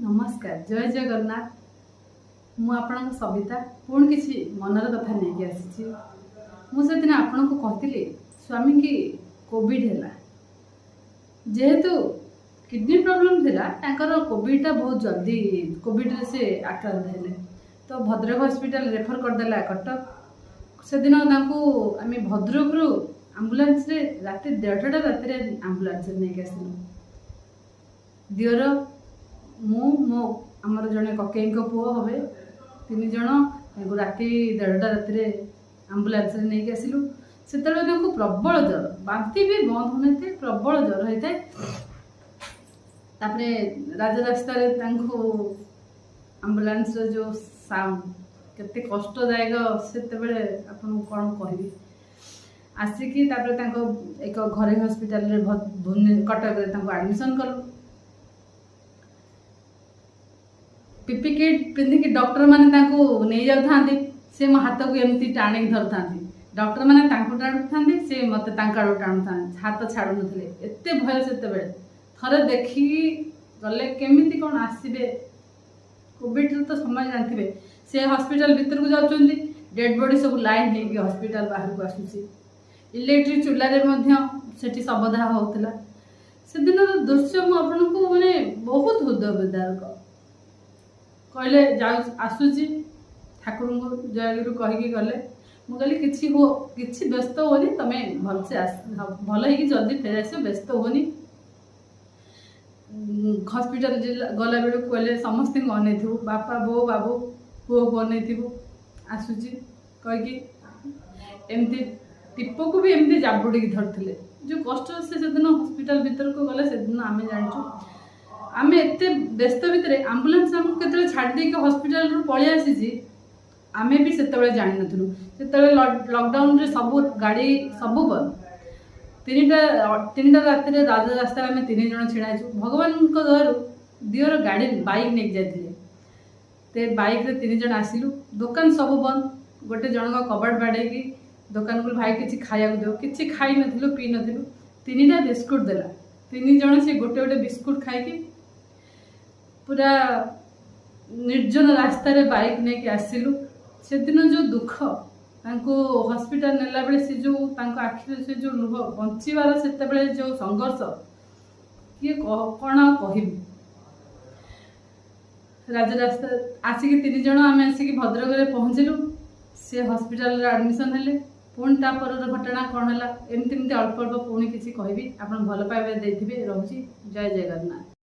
ନମସ୍କାର, ଜୟ ଜଗନ୍ନାଥ। ମୁଁ ଆପଣଙ୍କ ସବିତା ପୁଣି କିଛି ମନର କଥା ନେଇକି ଆସିଛି। ମୁଁ ସେଦିନ ଆପଣଙ୍କୁ କହିଥିଲି, ସ୍ୱାମୀକି କୋଭିଡ଼ ହେଲା। ଯେହେତୁ କିଡ଼ନୀ ପ୍ରୋବ୍ଲେମ୍ ଥିଲା ତାଙ୍କର, କୋଭିଡ଼ଟା ବହୁତ ଜଲ୍ଦି କୋଭିଡ଼ରେ ସେ ଆକ୍ରାନ୍ତ ହେଲେ। ତ ଭଦ୍ରକ ହସ୍ପିଟାଲ ରେଫର କରିଦେଲା କଟକ। ସେଦିନ ତାଙ୍କୁ ଆମେ ଭଦ୍ରକରୁ ଆମ୍ବୁଲାନ୍ସରେ ରାତି 1:30ଟା ରାତିରେ ଆମ୍ବୁଲାନ୍ସରେ ନେଇକି ଆସିଲୁ। ଦିଅର, ମୁଁ, ମୋ ଆମର ଜଣେ କକେଇଙ୍କ ପୁଅ ହେବେ, ତିନି ଜଣ ତାଙ୍କୁ ରାତି 1:30ଟା ରାତିରେ ଆମ୍ବୁଲାନ୍ସରେ ନେଇକି ଆସିଲୁ। ସେତେବେଳେ ତାଙ୍କୁ ପ୍ରବଳ ଜ୍ୱର, ବାନ୍ତି ବି ବନ୍ଦ ହେଉନଥାଏ, ପ୍ରବଳ ଜ୍ୱର ହେଇଥାଏ। ତାପରେ ରାଜରାସ୍ତାରେ ତାଙ୍କୁ ଆମ୍ବୁଲାନ୍ସର ଯେଉଁ ସାଉଣ୍ଡ କେତେ କଷ୍ଟଦାୟକ ସେତେବେଳେ, ଆପଣଙ୍କୁ କ'ଣ କହିବି। ଆସିକି ତାପରେ ତାଙ୍କ ଏକ ଘରୋଇ ହସ୍ପିଟାଲରେ କଟକରେ ତାଙ୍କୁ ଆଡ଼ମିସନ୍ କଲୁ। ପିପି କିଟ୍ ପିନ୍ଧିକି ଡକ୍ଟରମାନେ ତାଙ୍କୁ ନେଇଯାଉଥାନ୍ତି। ସେ ମୋ ହାତକୁ ଏମିତି ଟାଣିକି ଧରୁଥାନ୍ତି। ଡକ୍ଟରମାନେ ତାଙ୍କୁ ଟାଣୁଥାନ୍ତି, ସେ ମୋତେ ତାଙ୍କ ଆଡ଼କୁ ଟାଣୁଥାନ୍ତି, ହାତ ଛାଡ଼ୁନଥିଲେ। ଏତେ ଭୟ ସେତେବେଳେ। ଥରେ ଦେଖିକି ଗଲେ କେମିତି କ'ଣ ଆସିବେ? କୋଭିଡ଼ରେ ତ ସମୟ ଜାଣିଥିବେ। ସେ ହସ୍ପିଟାଲ ଭିତରକୁ ଯାଉଛନ୍ତି, ଡେଡ୍ ବଡି ସବୁ ଲାଇନ୍ ହେଇକି ହସ୍ପିଟାଲ ବାହାରକୁ ଆସୁଛି। ଇଲେକ୍ଟ୍ରିକ୍ ଚୁଲାରେ ମଧ୍ୟ ସେଠି ଶବଦାହ ହେଉଥିଲା। ସେଦିନର ଦୃଶ୍ୟ ମୁଁ ଆପଣଙ୍କୁ ମାନେ ବହୁତ ହୃଦୟ ବିଦାରକ। କହିଲେ, ଯାଉ, ଆସୁଛି, ଠାକୁରଙ୍କୁ ଜୟଗୁରୁ କହିକି ଗଲେ। ମୁଁ କହିଲି, କିଛି ହୁଅ, କିଛି ବ୍ୟସ୍ତ ହୁଅନି, ତମେ ଭଲସେ ଆସ, ଭଲ ହେଇକି ଜଲ୍ଦି ଫେରି ଆସିବ, ବ୍ୟସ୍ତ ହୁଅନି। ହସ୍ପିଟାଲ ଗଲା ବେଳକୁ କହିଲେ, ସମସ୍ତଙ୍କୁ ଅନେଇଥିବୁ, ବାପା, ବୋଉ, ବାବୁ, ପୁଅକୁ ଅନେଇଥିବୁ, ଆସୁଛି କହିକି ଏମିତି ଟିପକୁ ବି ଏମିତି ଜାବୁଡ଼ିକି ଧରିଥିଲେ। ଯେଉଁ କଷ୍ଟ ସେ ସେଦିନ ହସ୍ପିଟାଲ ଭିତରକୁ ଗଲେ, ସେଦିନ ଆମେ ଜାଣିଛୁ। ଆମେ ଏତେ ବ୍ୟସ୍ତ ଭିତରେ ଆମ୍ବୁଲାନ୍ସ ଆମକୁ କେତେବେଳେ ଛାଡ଼ି ଦେଇକି ହସ୍ପିଟାଲରୁ ପଳେଇ ଆସିଛି, ଆମେ ବି ସେତେବେଳେ ଜାଣିନଥିଲୁ। ସେତେବେଳେ ଲକଡାଉନରେ ସବୁ ଗାଡ଼ି ସବୁ ବନ୍ଦ। 3ଟା ରାତିରେ ରାଜରାସ୍ତାରେ ଆମେ ତିନି ଜଣ ଛିଡ଼ା ହେଇଛୁ। ଭଗବାନଙ୍କ ଦୟାରୁ ଦିଅର ଗାଡ଼ି ବାଇକ୍ ନେଇକି ଯାଇଥିଲେ। ସେ ବାଇକ୍ରେ ତିନି ଜଣ ଆସିଲୁ। ଦୋକାନ ସବୁ ବନ୍ଦ। ଗୋଟେ ଜଣଙ୍କ କବାଟ ବାଡ଼େଇକି ଦୋକାନକୁ, ଭାଇ, କିଛି ଖାଇବାକୁ ଦିଅ, କିଛି ଖାଇନଥିଲୁ, ପିଇ ନଥିଲୁ। ତିନିଟା ବିସ୍କୁଟ ଦେଲା। ତିନି ଜଣ ସେ ଗୋଟେ ଗୋଟେ ବିସ୍କୁଟ ଖାଇକି ପୁରା ନିର୍ଜନ ରାସ୍ତାରେ ବାଇକ୍ ନେଇକି ଆସିଲୁ। ସେଦିନ ଯେଉଁ ଦୁଃଖ, ତାଙ୍କୁ ହସ୍ପିଟାଲ ନେଲାବେଳେ ସେ ଯେଉଁ ତାଙ୍କ ଆଖିରେ ସେ ଯେଉଁ ଲୁହ, ବଞ୍ଚିବାର ସେତେବେଳେ ଯେଉଁ ସଂଘର୍ଷ, କିଏ କ'ଣ ଆଉ କହିବି। ରାଜରାସ୍ତା ଆସିକି ତିନି ଜଣ ଆମେ ଆସିକି ଭଦ୍ରକରେ ପହଞ୍ଚିଲୁ। ସେ ହସ୍ପିଟାଲରେ ଆଡ଼ମିସନ୍ ହେଲେ। ପୁଣି ତା ପରର ଘଟଣା କ'ଣ ହେଲା, ଏମିତି ଏମିତି ଅଳ୍ପ ଅଳ୍ପ ପୁଣି କିଛି କହିବି। ଆପଣ ଭଲ ପାଇବା ଦେଇଥିବେ। ରହୁଛି, ଜୟ ଜଗନ୍ନାଥ।